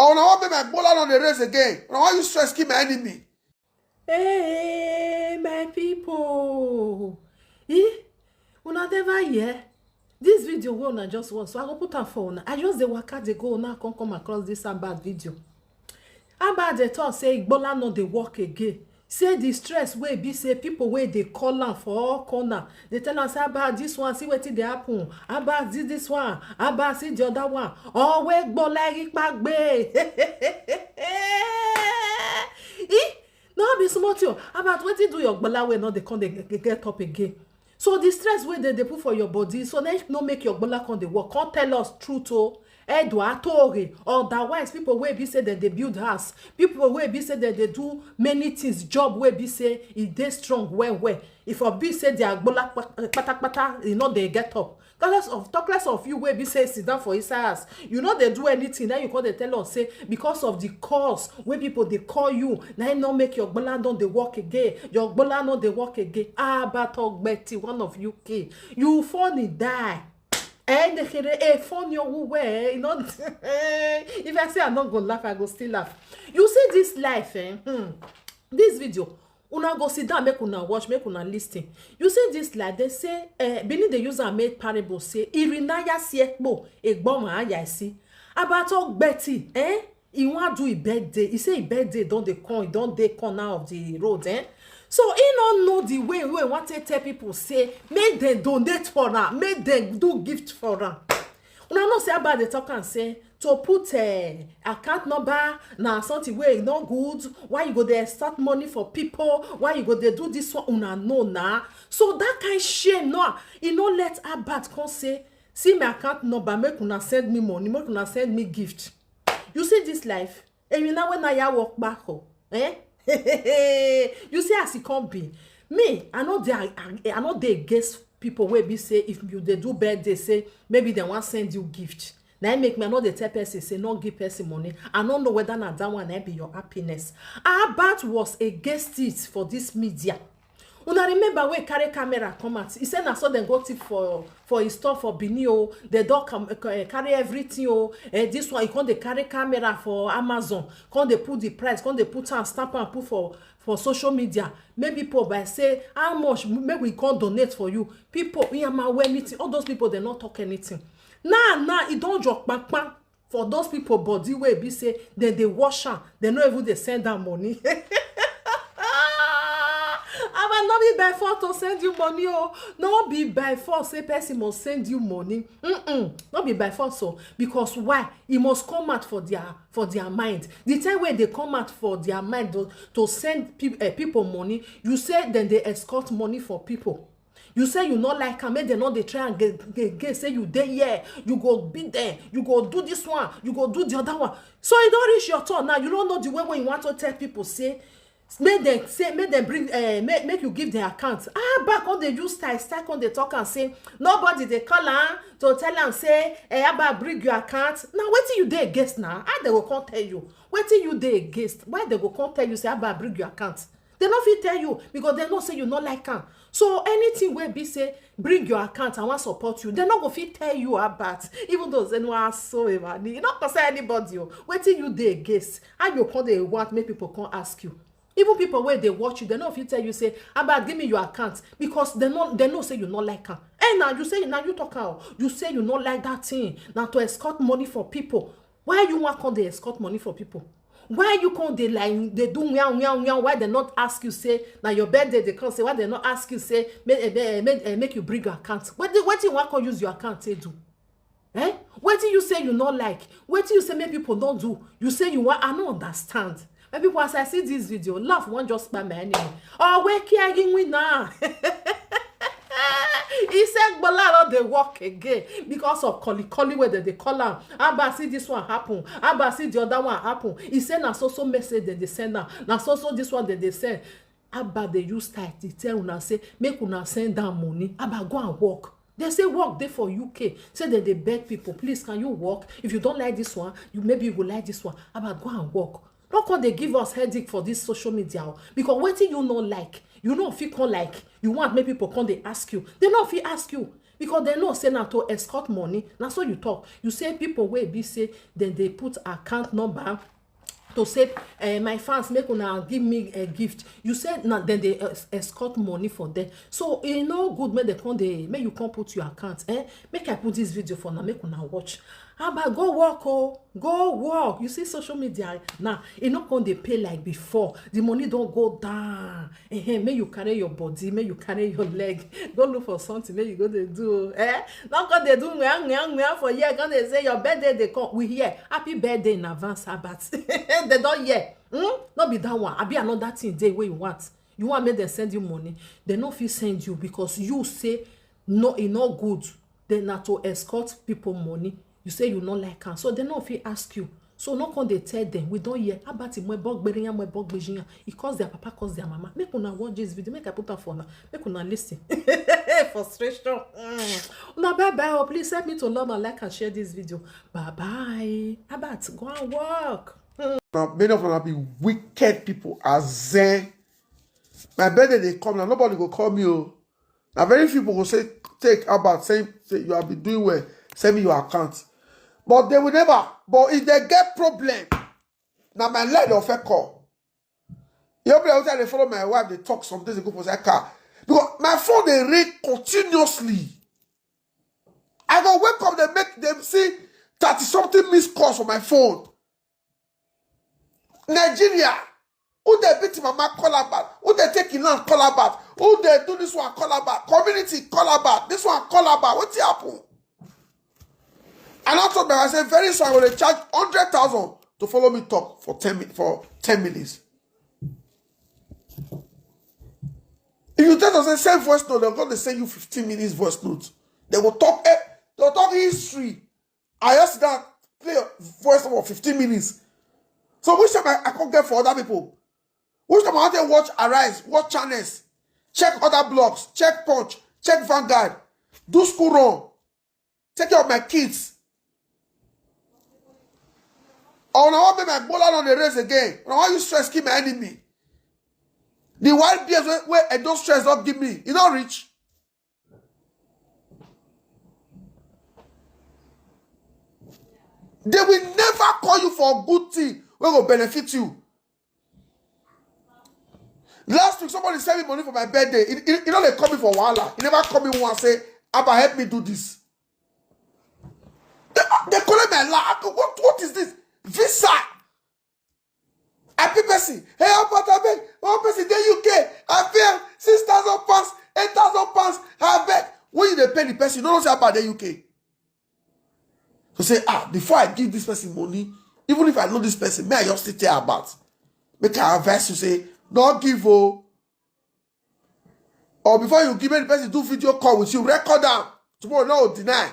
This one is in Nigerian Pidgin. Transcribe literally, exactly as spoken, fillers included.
Una wan make my gbola no dey raise again? Una wan use stress kill my enemy? Hey, my people. Eh? Una never hear? This video wey una just watch, so I go put am for una. I just dey waka dey go, una come come across this Abba video. Abba dey talk say Igbola no dey work again. Say the stress wey be say people wey dey call am for all corner, dey tell am say, "Abba, this one, see wetin dey happen. Abba, see this one. Abba, see the other one." Owe gbola ipagbe. Eh? No be small thing o. About wetin do your gbola wey no dey come dey get up again. So the stress wey dey dey put for your body, so na no make your gbola come dey work. Come tell us truth o. Edo atore. Otherwise, people wey be say dem dey build house, people wey be say dem dey do many things, job wey be say e dey strong well well. If for be say their gbola kpatakpata, e no dey get up. Talk less of talk less of you wey be say sit down for inside house, you no dey do anything, then you come dey tell us say because of the calls wey people dey call you, na im no make your gbola don dey work again, your gbola no dey work again. Abba Togbeti, one of U K, you funny die. Eh, nekere, eh, funny owu we, eh, you know, if I say I no go laugh, I go still laugh. You see this life, eh? Hmm. This video, una go sit down, make una watch, make una listen. You see this life, they say, eh, Benin dey use am make parable say, "Irinaya si ekpo, egbon ma aya si." About Ogbeti, eh? He wan do him birthday. He say him birthday don dey come, he don dey corner of the road, eh? So he no know the way wey he wan take tell people say make dem donate for am, make dem do gift for am. Una know say Abba dey talk am say to put, eh, account number na something wey e no good. Why you go dey extort money for people? Why you go dey do this one? Una know na. So that kind shame, no, e no let Abba come say, "See my account number, make una send me money, make una send me gift." You see this life? Emi na when I work back home. Eh? You see as e come be. Me, I no dey, I, I no dey against people wey be say if you dey do birthday, say maybe dem wan send you gift. Na im make me, I no dey tell person say no give person money. I no know whether na that one na be your happiness. Albert was against it for this media. Una remember wey carry camera come out? He say na so dem go thief for for his store for Benin o. Dem don cam- eh, carry everything o. Eh, this one, he come dey carry camera for Amazon, come dey put the price, come dey put am, stamp am, put for for social media. Make people by say how much, make we come donate for you. People, Iyama, where meeting, all those people, dem no talk anything. Now, now, e don jok kpakpa for those people body wey be say dem dey wash am, dem no even dey send am money. Abba, no be by force to send you money o. No be by force say person must send you money. Mm-mm. No be by force o. Because why? E must come out for their for their mind. The time wey dey come out for their mind to to send peop- eh, people money, you say dem dey escort money for people. You say you no like am, make dem no dey try am again, say you dey here, you go beat dem, you go do this one, you go do the other one. So e don reach your turn now, you no know the way wey you want to tell people say make dem say make dem bring, eh, make make you give dem account. Abba come dey use style style come dey talk am say nobody dey call am to tell am say, eh, Abba, bring your account. Na wetin you dey against na? How dem go come tell you? Wetin you dey against? Why dem go come tell you say, Abba, bring your account? Dem no fit tell you because dem know say you no like am. So anything wey be say bring your account, I wan support you, dem no go fit tell you about. Even though say no aso emani, e no concern anybody o. Wetin you dey against? How you come dey want make people come ask you? Even people wey dey watch you, dem no fit tell you say, Abba, give me your account, because dem no dem know say you no like am. Eh, na you say na you talk am o. You say you no like that thing. Na to escort money for people. Why you wan come dey escort money for people? Why you come dey like dey do wian wian wian? Why dem not ask you say na your birthday dey come? Say why dem not ask you say make eh, make eh, make eh, make you bring your account? Wetin wetin you wan come use your account take do? Eh? Wetin you say you no like? Wetin you say make people no do? You say you wan, I no understand. My people, as I see this video, laugh wan just kpai my enemy. Owe ki agi win na. He say gbola no dey work again because of koli koli wey dem dey call am. Abba, see this one happen. Abba, see the other one happen. He say na so so message dem dey send am. Na so so this one dem dey send. Abba dey use style dey tell una say make una send am money. Abba, go and work. Dem say work dey for U K. Say dem dey beg people, please, can you work? If you don't like this one, you maybe you go like this one. Abba, go and work. No come dey give us headache for this social media o, because wetin you no like, you no fit come like, you want make people come dey ask you. Dem no fit ask you. Because dem know say na to escort money. Na so you talk. You say people wey be say dem dey put account number to say, eh, my fans, make una give me a gift. You say na dem dey es- escort money for them. So e no good make dem come dey, make you come put your account. Eh? Make I put this video for una, make una watch. Abba, go work o, go work. You see social media now, e no come dey pay like before. The money don go down. Ehen, make you carry your body, make you carry your leg, go look for something, make you go dey do o. Eh? No come dey do ngwea ngwea ngwea for here, come dey say your birthday dey come. We hear, happy birthday in advance, Albert. Dem don hear. Hmm? No be that one. Abi another thing dey wey you want? You want make dem send you money? Dem no fit send you because you say no, e no good. Then na to escort people money. You say you no like am, so dem no fit ask you. So no come dey tell dem, we don hear about him, my bog beriyan, my bog bejiyan. He cause their papa, cause their mama. Make una watch this video, make I put am for una, make una listen. Frustration. Mm. Una bye bye o, please help me to love and like and share this video. Bye bye. Albert, go and work. Now, many of them have been wicked people. As in, my birthday dey come now, nobody go call me o. Na very few people go say, take Albert, say, say you have been doing well, send me your account. But they will never. But if they get problem, na my leg dem first call. You know, I dey follow my wife, dey talk some days ago for that car. Because my phone dey ring continuously. I go wake up, dem make dem see thirty something missed calls for my phone. Nigeria, who dey beat mama, call Albert. Who dey take him land, call Albert. Who dey do this one, call Albert. Community, call Albert. This one, call Albert. Wetin happen? And I told them, I said, very soon I will charge hundred thousand to follow me talk for ten mi- for ten minutes. If you tell them say send voice note, they're going to send you fifteen minutes voice note. They will talk. Eh, they will talk history. I just sit down, play your voice note for fifteen minutes. So which time I, I can't get for other people? Which time I want to watch Arise, watch channels, check other blogs, check Punch, check Vanguard, do school run, take care of my kids. Or una wan make my gbola no dey raise again? Una wan use stress kill my enemy? The wild beers wey wey I don stress don give me, e don reach. They will never call you for a good thing wey go benefit you. Last week, somebody send me money for my birthday. He, he, he no dey call me for wahala. He never call me once say, Abba, help me do this. They, they collect my life. What, what is this? Visa. I pay person. Hey, Albert, abeg. One person dey U K. I pay am six thousand pounds, eight thousand pounds. Abeg. When you dey pay the person, you no know say Albert dey U K. To say, ah, before I give this person money, even if I know this person, may I just still tell Albert. Make I advise you say, no give o. Or before you give, make the person do video call with you, record am. Tomorrow, no deny.